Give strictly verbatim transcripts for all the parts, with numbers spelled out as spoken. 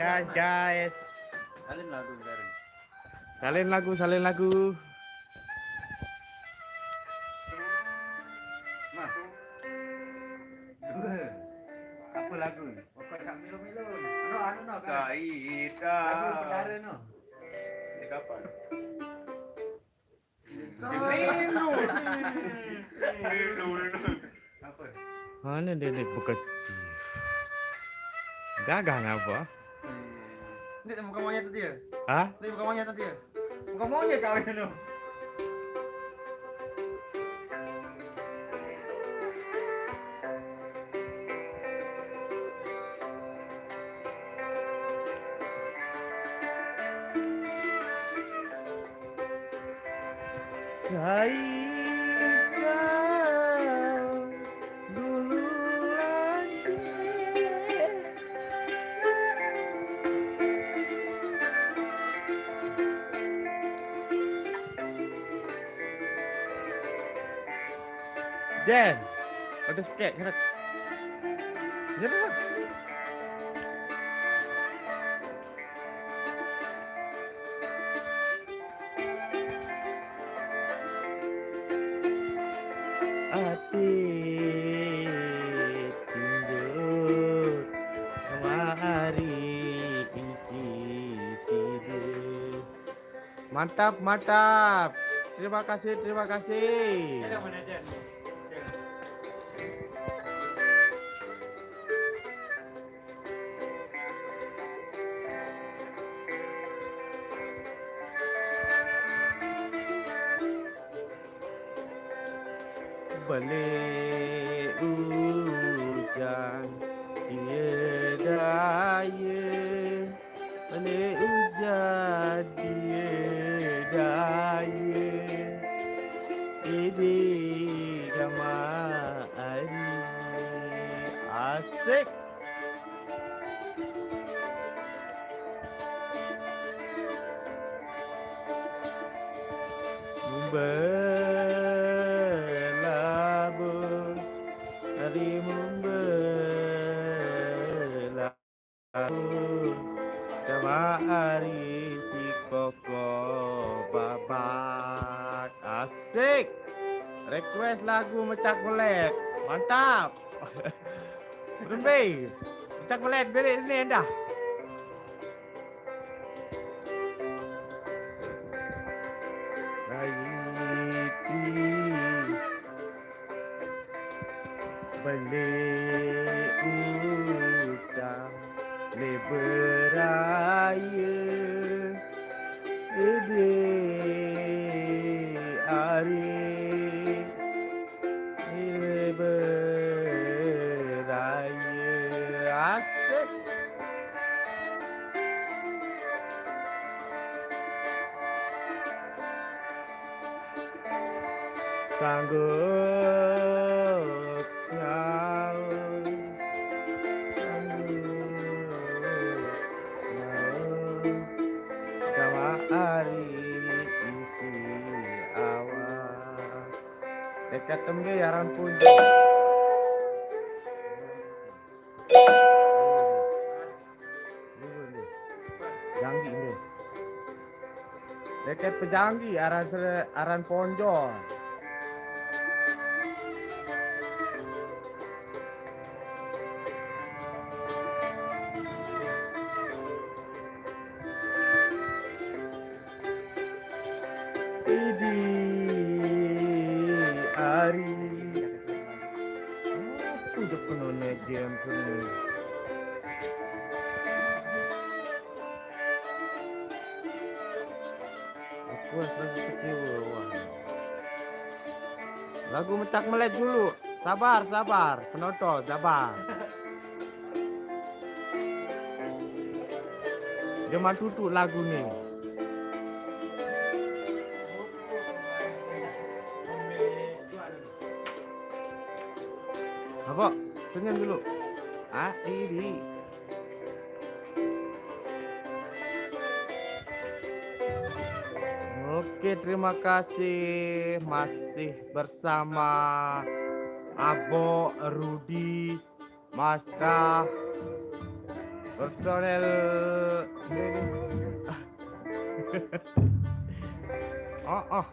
Guys, guys. Salin lagu, Darren. Salin lagu, salin lagu. Nah. Dua. Apa lagu ni? Pokok tak milo-milo. No, anu no. Kan? Lagu Petara no. Ini kapan? Milo. Milo, milo. Apa? Mana dia ni bekecil? Gagah ngapa? Ini bukan monyet tadi ya? Hah? Ini bukan monyet tadi ya? Bukan monyet kau ini. Saya duluan. Jen, ada skek, kena. Ya, dah. Ati tinjut kemari isi sidi. Mantap, mantap. Terima kasih, terima kasih. Balik ujan dia daya, balik ujan dia daya. Ini gama hari asik. Membelabur, hari membelabur. Coba hari si koko babak asik. Request lagu mecak belet. Mantap. Berembe. Mecak belet balik sini dah. Raiti beli utang le beraya ide ari le beraya asik. Sanggup nyaut, sanggup nyaut, gawa ari isi awak. Dekat tembe aran punjung. Janggi ni. Deket pejanggi aran sere-, aran ponjo. Idi ari. Aku je penonton game seni. Aku rasa kecewa wah. Lagu mecak melet dulu. Sabar, sabar, penonton, sabar. Zaman tutup lagu ni. Apa? Senyum dulu. Ah, ini. Oke, terima kasih. Masih bersama Abo Rudi Masta. Personel ini. Oh, oh.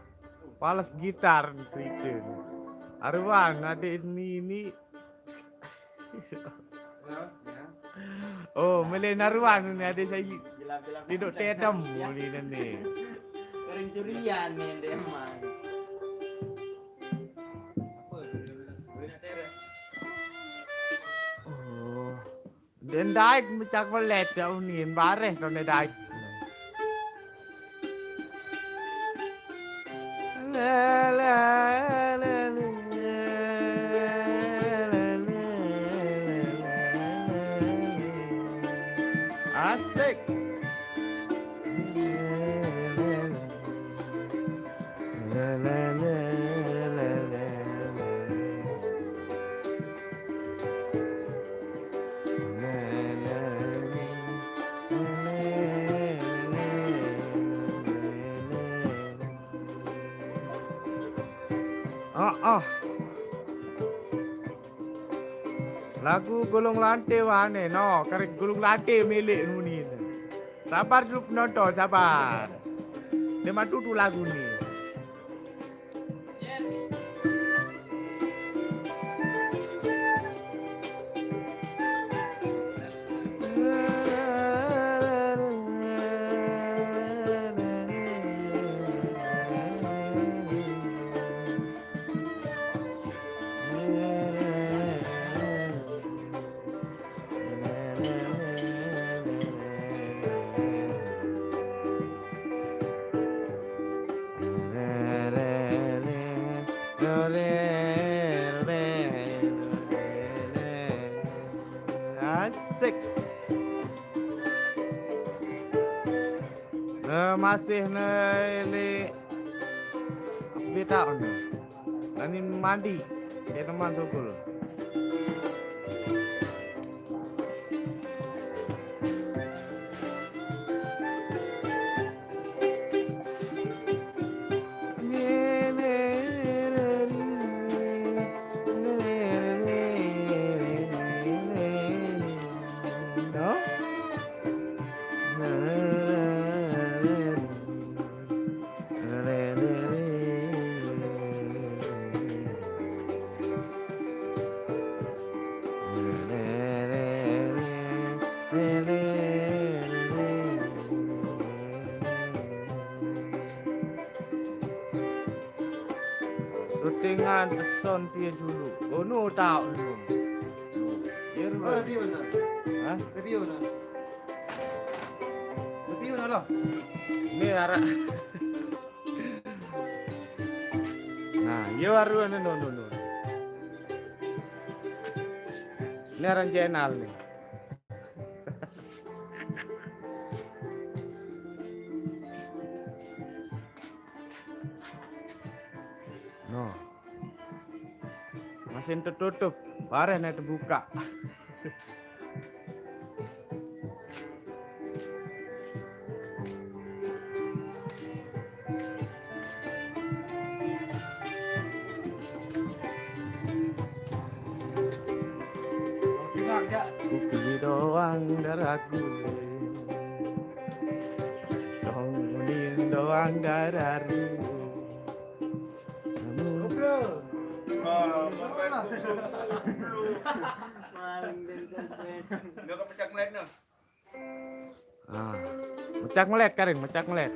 Pales gitar cerita. Arwan, adik ini, ini. Oh, mele naruan ni, adik saya. Duduk tedem ni, ni. Kering curian ni dia emang. Oh. Den dait mecak belet ya unin, bareh tu ne dait. La, la, la, la, la, la. Asik. La, la, la, la, la, la. Ah, ah. Lagu Gulung Lante wane, no, karek Gulung Lante milik nuni. Sabar dulu penonton, sabar. Dia mah tutu lagu ni. Asik. Nah, masih ne li beta on. Nani mandi. Dia teman sukul. Syutingan peson dia dulu. Oh, nu tau nu. Dia Oh, dulu. Review na. Hah? Review na. Review na lo. Ni arak. Nah, dia baru anu, no, no, no. Ni aran channel ni. No. Masih tertutup. Bareh ne terbuka. Kupi doang daraku. Tongulin doang dararu. Namun Goblok. Ah, pakai kupluk. Maling dan sesek. Dia kau pecah ngeliat noh. Ah, mecak melet, Karin, mecak melet.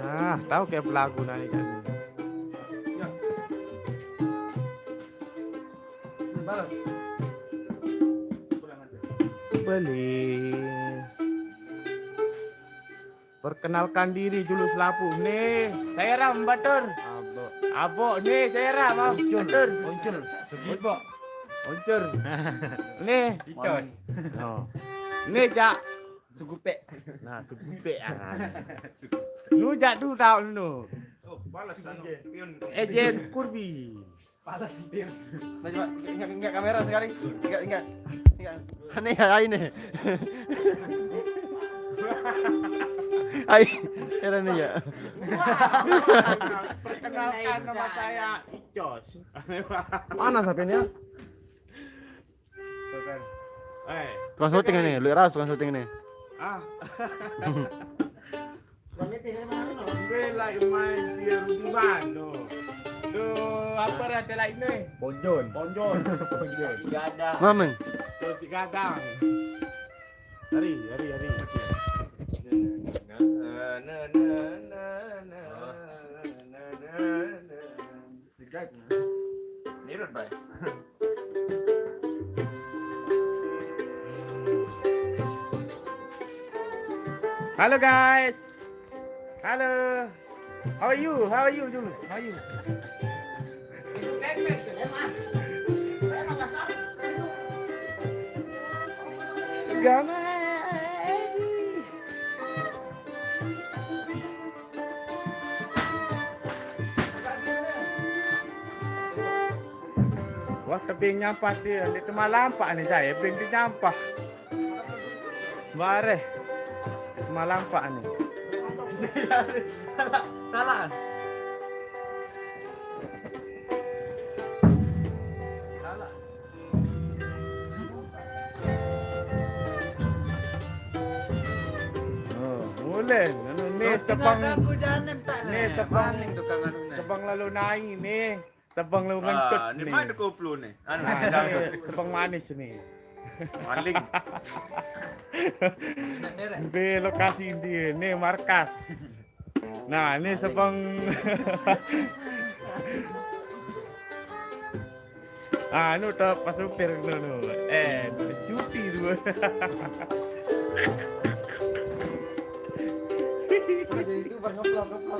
Ah, tahu kayak belagu nani kan. Ya. Hmm, balas. Beli. Perkenalkan diri dulu selapu. Nih, saya Ram Batur. Abok. Abok nih, saya Ram, ah, Batur. Oncur. Sugibo. Oncur. Nih. Icos. Oh. Nih, Cak. Sugupe. Nah, sugupe, ah. Nu, Cak, tu tahu nu. Oh, balas anu. Pion. Ejen Kurbi. Balas, Tim. Nah, coba, ingat, ingat kamera sekali. Ingat, ingat. Ingat. Aneh ya, ini. Ai, era nih ya. Perkenalkan, nama saya Icos. Panas apa ini ya? Eh, tukang syuting ini, Luik Raus tukang syuting ini. Ah. Dia lagi main dia rumah tu. Tu apa rata lain ni? Ponjon. Ponjon. Ponjon. Gadang. Mameng. Tu si gadang. Hari, hari, hari. Nah, nah, nah, nah, nah, nah, nah, nah. Nirut, bay. Halo, guys. Halo. How are you? How are you, Julu? How are you? Gama. Wah, tebing nyampah dia. Dia tu malam pak ni saya. Tebing tu nyampah. Bareh. Dia tu malam pak ni. Salah. Salah. Salah. Oh, mulai. Anu ni sebang, ni sebang, sebang lalu naik ni. Sebang lalu ngentut ni. Ni main koplo ni. Anu ni. Sebang manis ni. Maling. Di lokasi dia ni markas. Nah, ni sebang. Ah, anu tak pas supir tu, tu. Eh, cuti tu. Jadi itu baru ngeplok, ngeplok.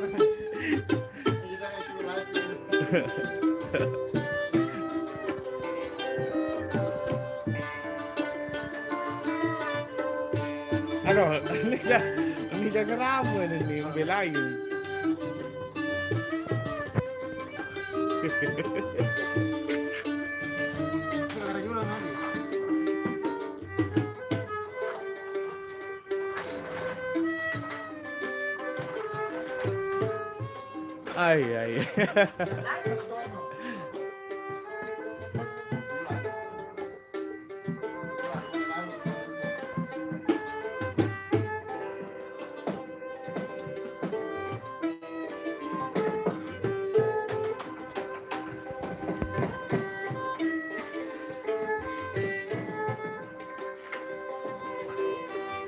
Aduh, ini dah, ini dah ngerama ni, ni belain. Ai, ai.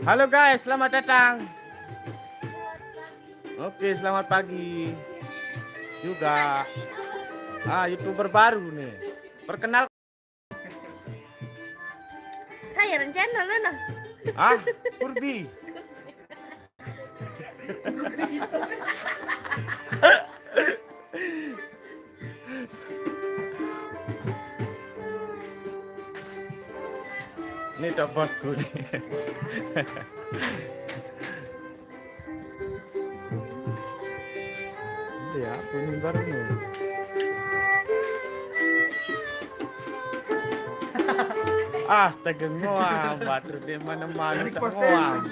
Halo guys, selamat datang. Oke, selamat pagi juga. Ah, YouTuber baru nih. Perkenal. Saya rencana lah nah. Ah, Kurbi. Ini tok bosku nih. Iya, kuning baru nih. Ah, tegeng ngoam, batur di mana-mana ngoam.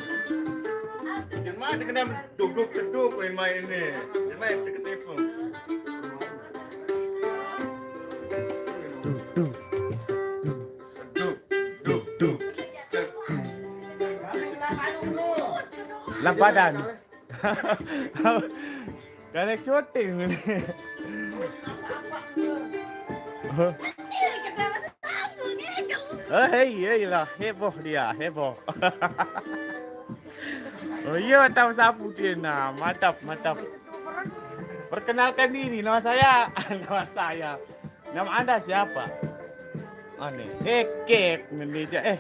Jangan main dengan duduk-duduk main-main ini. Jangan main deket telepon. Duduk, duduk, duduk. Lah badan. Kena syuting ni. Oh, hei, hei lah, heboh dia, heboh. Oh, iya, tahu sapu dia nah, mantap, mantap. Perkenalkan diri, nama saya, nama saya. Nama anda siapa? Aneh. Eh, kek, mendeja. Eh.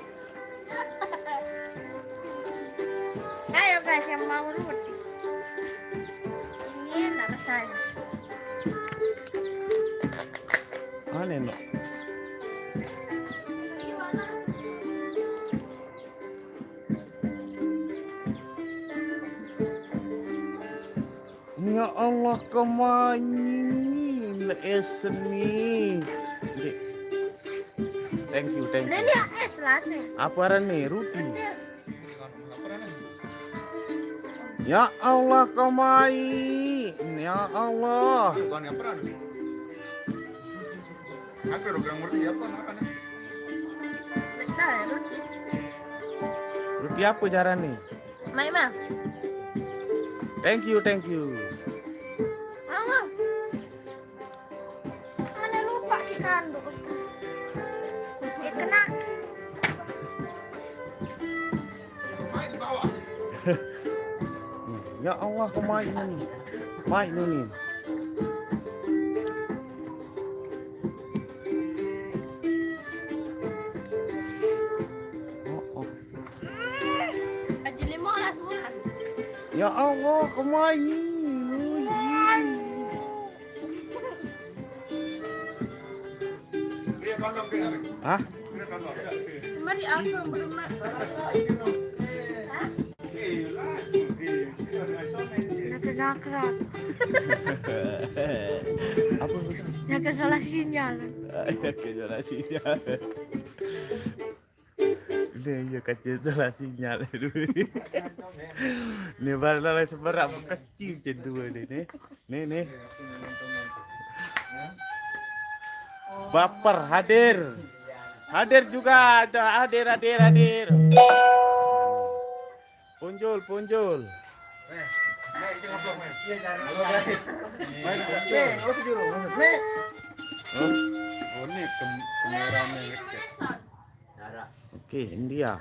Ayo guys, yang mau roti. Ini enak rasanya. Aneh, no. Ya Allah, kemani eseni. Thank you, thank you. Ini es lah sih. Apa ni, roti? Ya Allah, kemai. Ya Allah. Bukan apa ni? Apa program roti apa? Apa ni? Betul, roti. Siapa jarane? Mai, Ma. Thank you, thank you. Mama. Mana lupa dikandung. Eh, kena. Ya Allah, kemai nuni. Mai nuni. Oh, oh. Aji lima belas bulan. Ya Allah, kemai. Hah? Mari aku yang belum ma-, nakrak. Apa? Yang ke salah sinyal. Yang ke salah sinyal. Ini ya kecil salah sinyal. Ini baru lah seberak kecil cendua ni. Nih, nih. Baper hadir. Hadir juga ada, hadir, hadir, hadir. Punjul, punjul. Halo, guys. Nih, oh, si Juro. Nih. Oh, ini kem-, kameranya. Oke, India.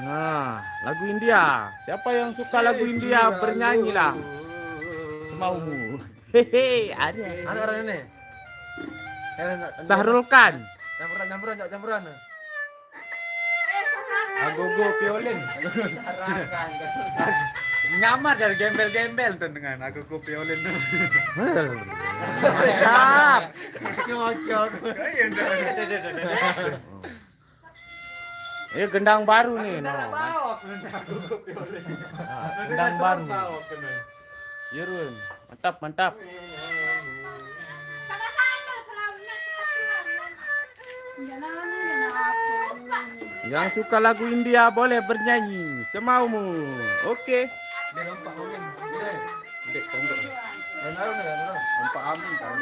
Nah, lagu India. Siapa yang suka lagu India, bernyanyilah semaumu. Hehe, ada. Ada orang ini. Sahrul Khan. Campuran, campuran, campuran. Agogo Piolin. Nyamar dari gembel-gembel tuh dengan Agogo Piolin. Siap. Cocok. Iya, gendang baru nih, no. Nah, gendang baru. Iya, Run. Mantap, mantap. Yang suka lagu India boleh bernyanyi semaumu. Oke. Nampak Amin tahu.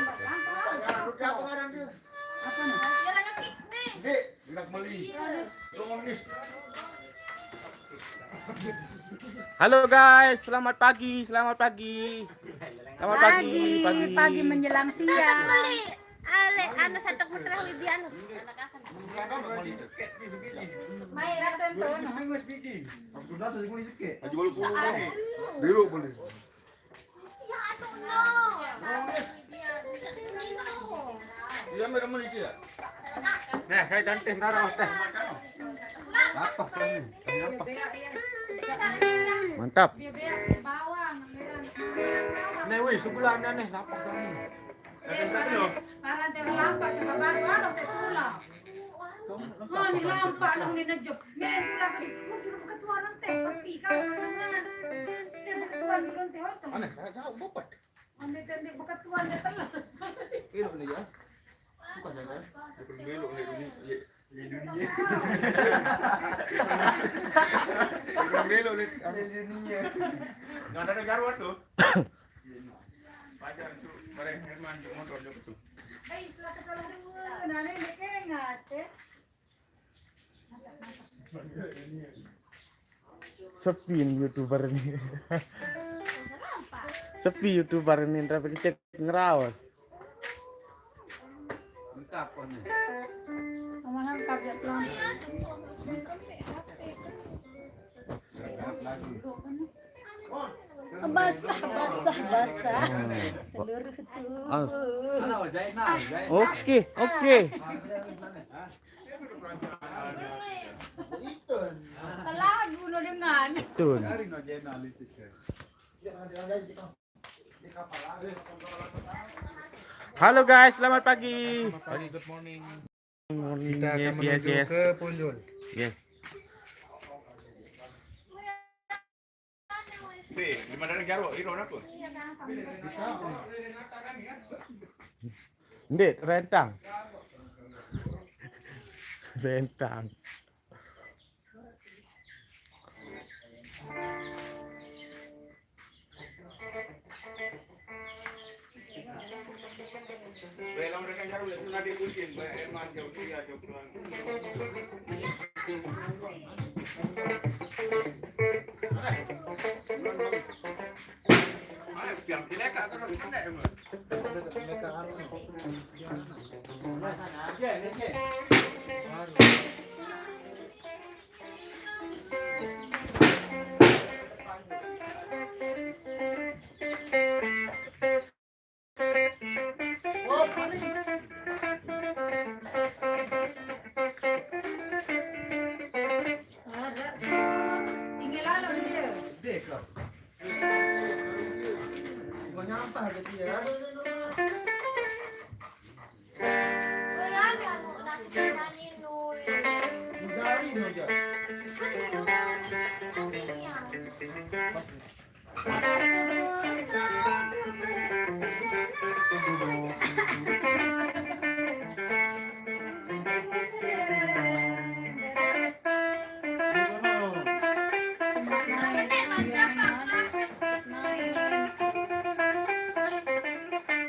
Halo guys, selamat pagi, selamat pagi. Selamat pagi, pagi, pagi. Pagi menjelang siang. Ale, anu, santok mesra Widiano. Mai rasa tuh. Biru boleh. Iya, merah-merah dia. Nah, saya dan teh darah, teh. Lapah kami. Teh lapah. Mantap. Nih, wih, sebelah nih, lapah kami. Parang teh lapah, cuma baru-baru teh tulang. Oh, ni lampak nang ni nejuk. Ni tulang ke di, oh, juru beketuan nang teh sepi kan. Teh beketuan juru teh oto. Aneh, kayak jauh bobat. Ambil teh beketuan dia telas. Belok ni ya. Bukan ya kan? Bukan belok ni dunia. Ye, ye dunia. Bukan belok ni. Ye dunia. Nggak ada negara tu. Pajar tu, bareng Herman je motor je tu. Ai, salah kesalah dua. Nah, ni dia ingat eh. Sepi ni YouTuber ni. Sepi YouTuber ni, tapi cek ngerawas. Mahal kabel pelan. Basah, basah, basah. Seluruh tubuh. Oke, oke. Lagu lo dengan. Tun. Halo guys, selamat pagi. Pagi, good morning. Morning. Kita akan menuju ke Punjul. Yes. Ndeq, rentang. Rentang. Ada semua. Tinggal lalu dia. Gede, Kak. Bukan nyampah gitu ya. Woi, ada mau nasi berani, Nul. Dari, Nul, ya. Kan udah nanti kita tinggal.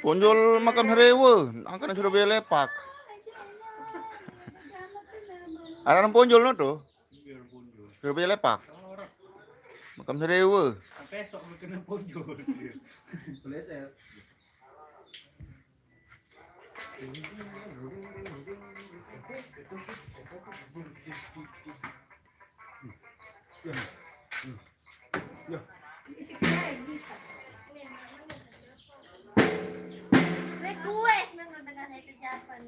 Ponjol makam saréwa, angkana Surabaya Lepak. Aran ponjol no to? Surabaya Lepak. Makam saréwa. Sampai esok kena ponjol. Pleset. Wes, wes, memang dengan saya kerjakan.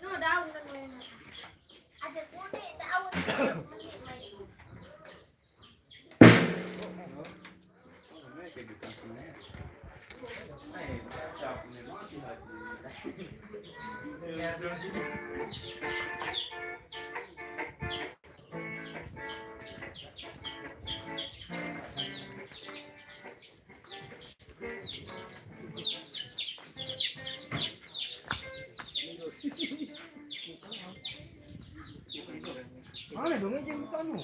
No, daun kan main. Ada kulit daun. Mana dong yang bukan no?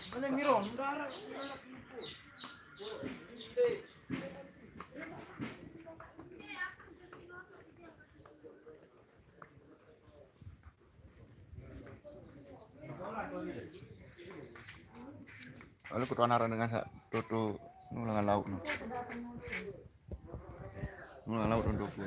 Mana miro? Udah ada. Lalu kutuan arang dengan sak tutu nu lengan lauk nu. Nu lengan lauk nu tutu.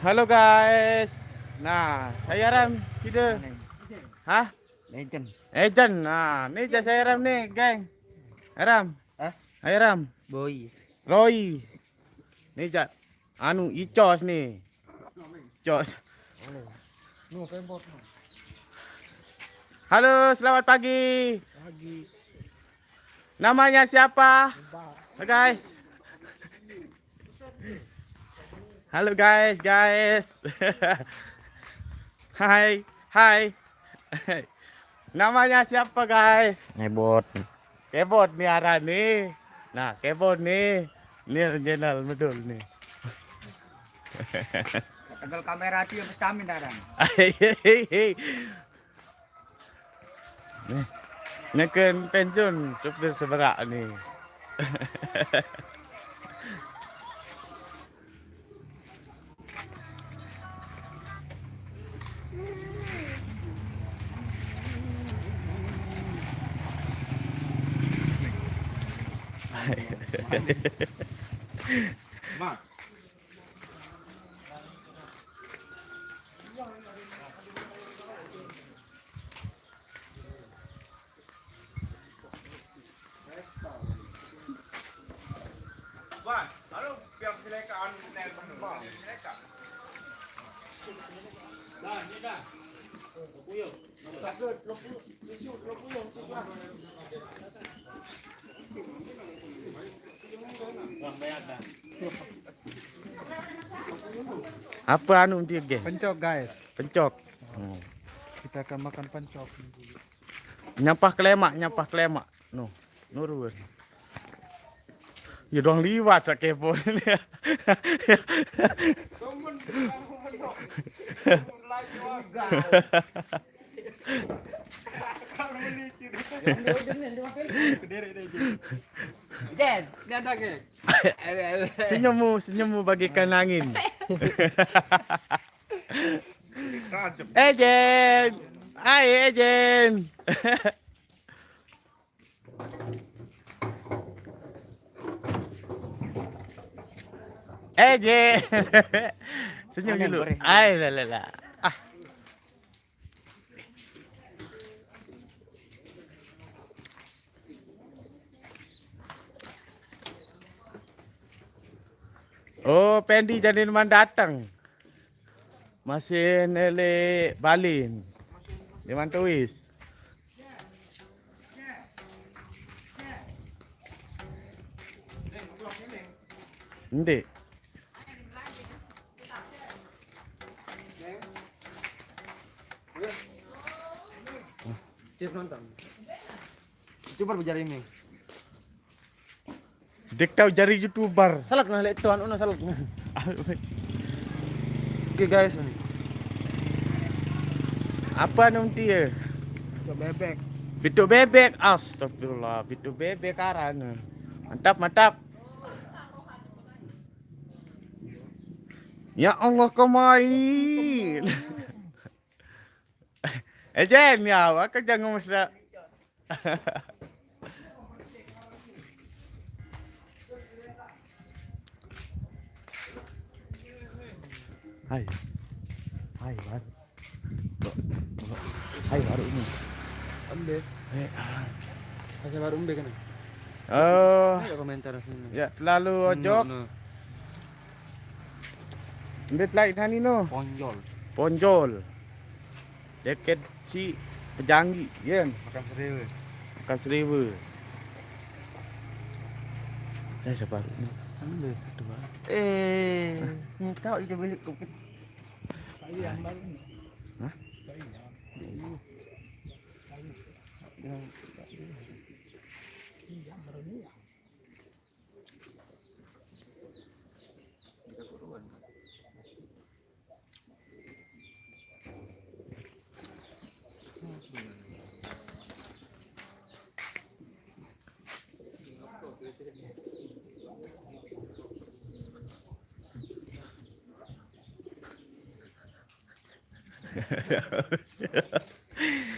Halo guys. Nah, saya Ram, kita. Hah? Legend. Legend. Nah, ni je saya Ram ni, geng. Ram. Hah? Hai Ram. Boy. Roy. Ni je anu Icos ni. Icos. Halo. No, kembot no. Halo, selamat pagi. Pagi. Namanya siapa? Mbak. Halo guys. Halo guys, guys. Hai, hai. Namanya siapa guys? Ngebot. Kebot nih arah nih. Nah, kebot nih. Ini channel medul nih. Tegal kamera dia mesti amin arah. Nih, neken pensiun supir seberak nih. Mak. Apa anu dia, geng? Pencok, guys. Pencok. Hmm. Kita akan makan pencok. Nyampah kelemak, nyampah kelemak. No, nurun. Ya dong liwat sak kepo ini. Jen, datang ke. Senyummu, senyummu bagaikan angin. Ejen. Hai, Ejen. Ejen. Senyum dulu. Hai, la, la, la. Ah. Oh, Pendi jadi man datang. Masih nele balin. Di Mantuis. Ndeq. Cip nonton. Coba bejari ini. Dek tau jari YouTuber. Salah nah lek tuan ono salah. Oke guys. Apa nung tie? Pituk bebek. Pituk bebek. Astagfirullah, pituk bebek aran. Mantap, mantap. Ya Allah, kemain. Ejen, ya, aku jangan mesti. Hai. Hai, baru. Hai, baru ini. Ambil. Eh, ah. Saya baru ambil kan? Oh. Ada komentar sini. Ya, terlalu ojok. No, no. Ambil lain tadi no. Ponjol. Ponjol. Deket si Pejanggi, kan? Makan seribu. Makan seribu. Saya sabar. Ambil kedua. Eh, ini tahu kita beli kopi. Hah?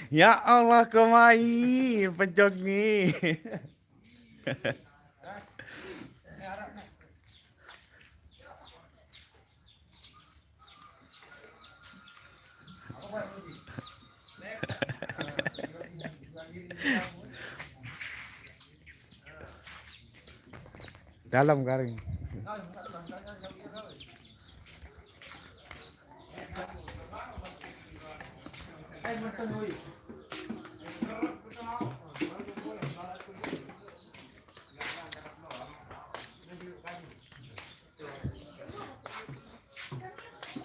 Ya Allah, kemai pejok ni. Dalam garing.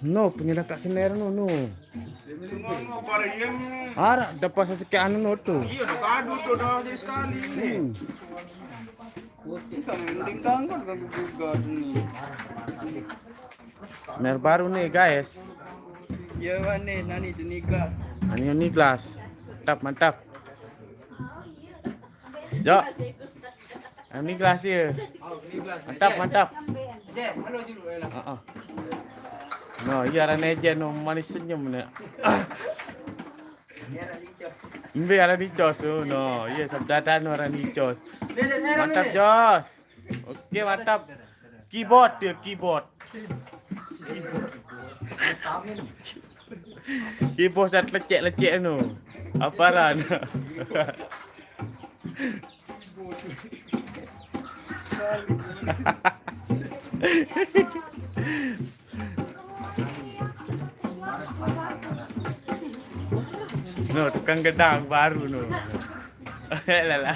No, punya dekat sener no, no. Araq depan sesekeq anu no tu. Iya, dah padu tu dah jadi sekali ni. Hmm. Mending tangkap kan juga ni. Sener baru nih, guys. Iya, Wan, nih, nani tu ni, Glas. Nani ni, Glas. Mantap, mantap. Jok. Ini gelas dia. Mantap, mantap. Heeh. No, iya, arane Ejen no, manis senyum ni. Mbe arane Icos tu, no. Iya, sabdatan no arane Icos. Mantap, Jos. Oke, mantap. Keyboard dia, keyboard. Keyboard saq lecek-lecek no. Aparan. No, tukang gedang baru no. Lala.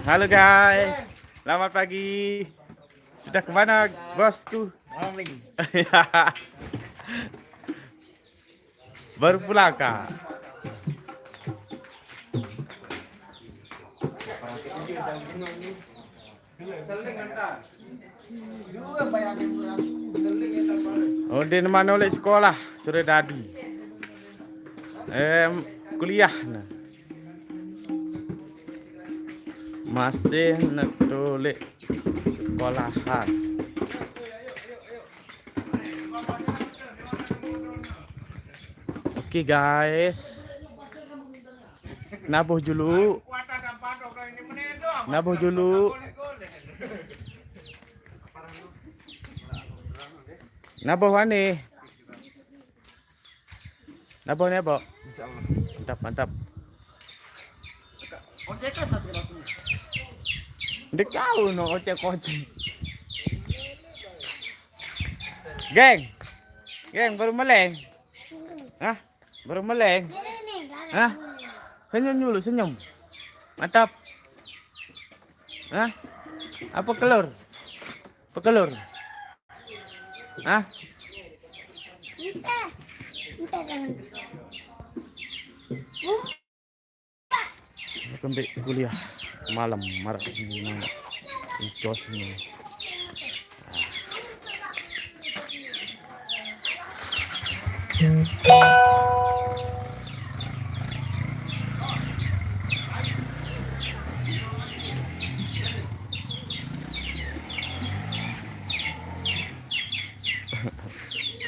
Halo guys, selamat pagi. Sudah kemana bosku? Baru pulang kak. Oh, dia mana oleh sekolah, suruh dadi. Em, kuliah ne. Masih netulik sekolahan. Oke, guys. Nabuh julu. Nabuh julu. Nabuh wani. Nabuh ni, Bok. Insya Allah. Mantap, mantap. Ojek kan tapi lakunya. Ndeq tao no ojek, ojek. Geng. Geng, baru meleng. Hah? Baru meleng. Hah? Senyum dulu, senyum. Mantap. Hah? Apa kelor? Pekelor. Hah? Kembali kuliah malam maraq ni, jos ni.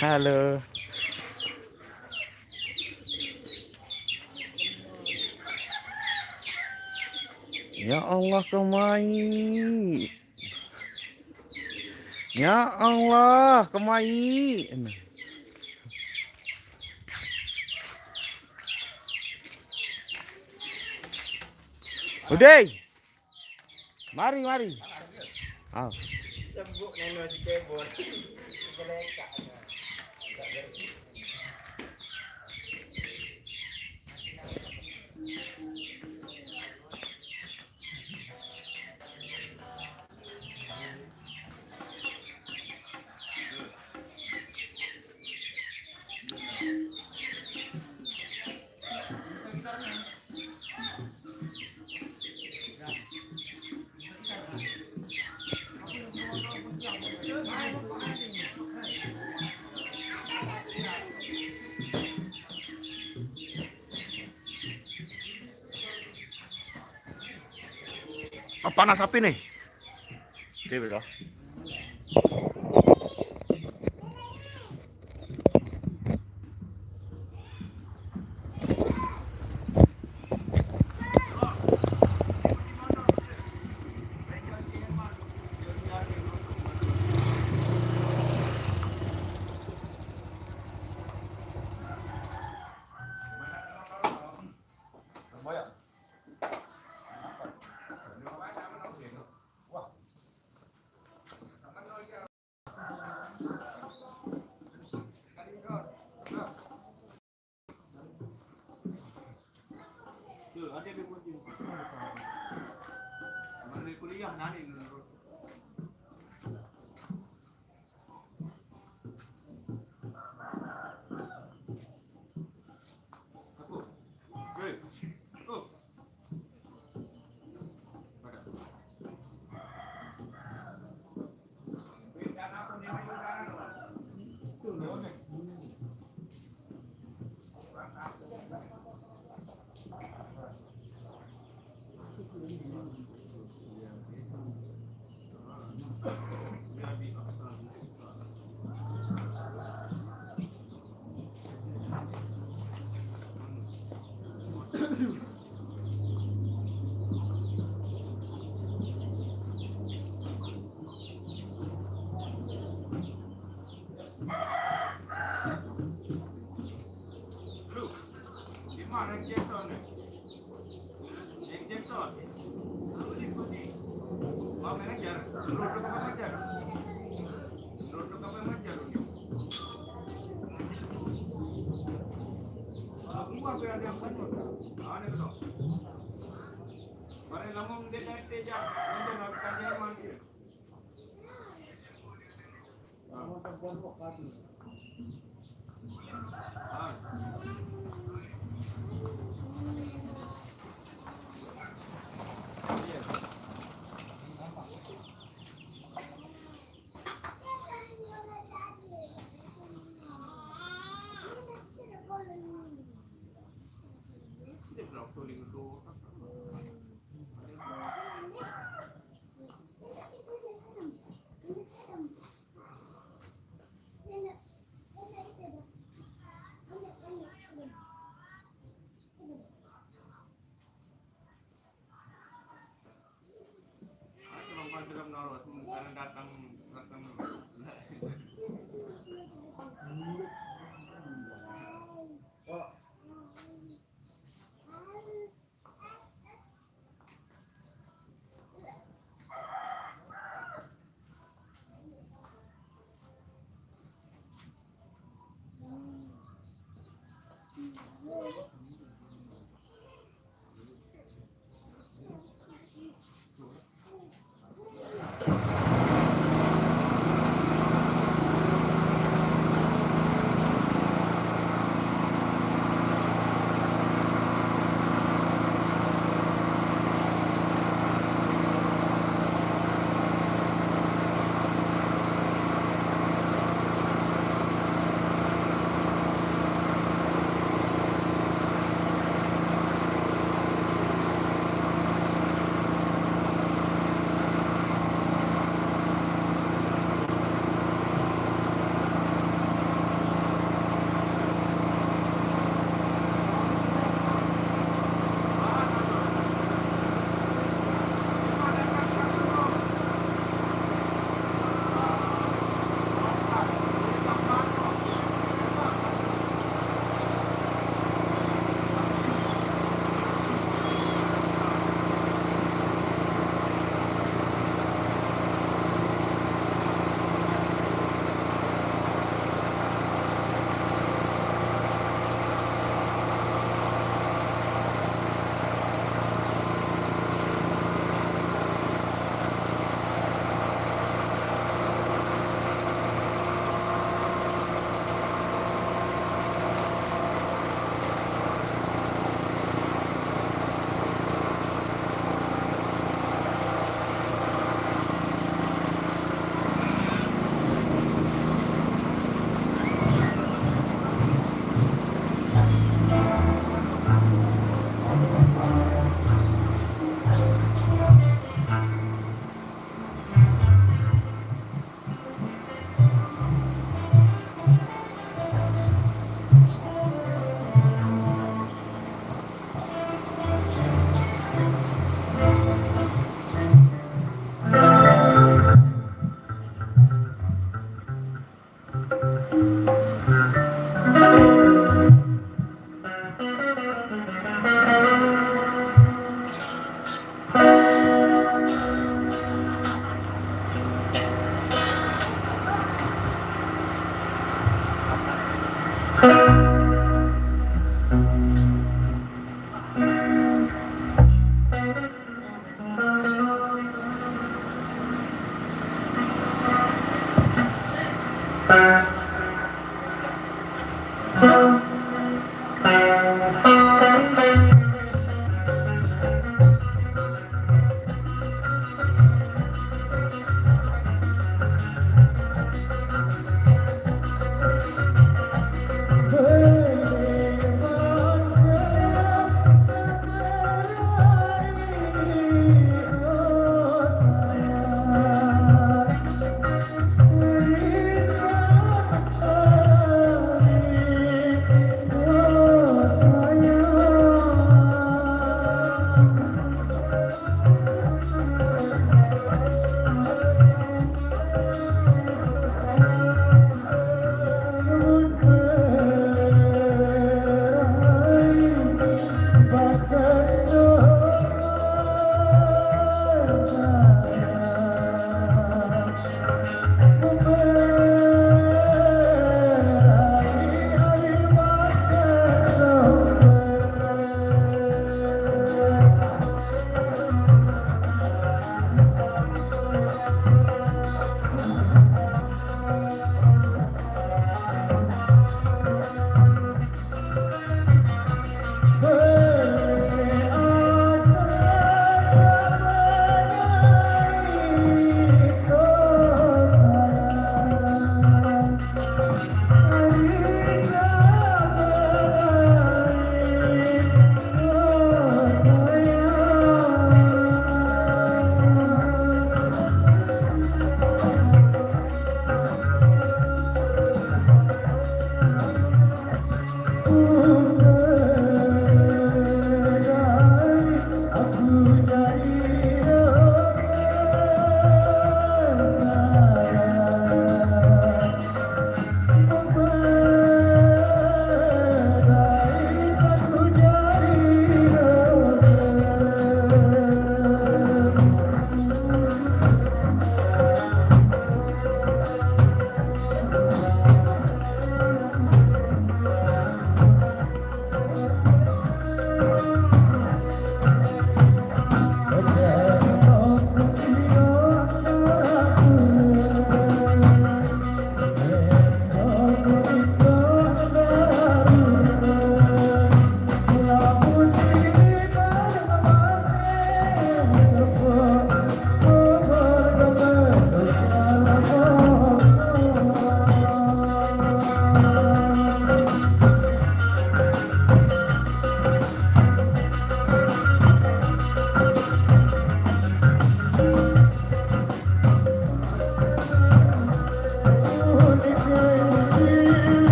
Halo. Ya Allah, kemai. Ya Allah, kemai. Udah. Mari, mari. Ah. Oh, panas api nih. Oke, bro.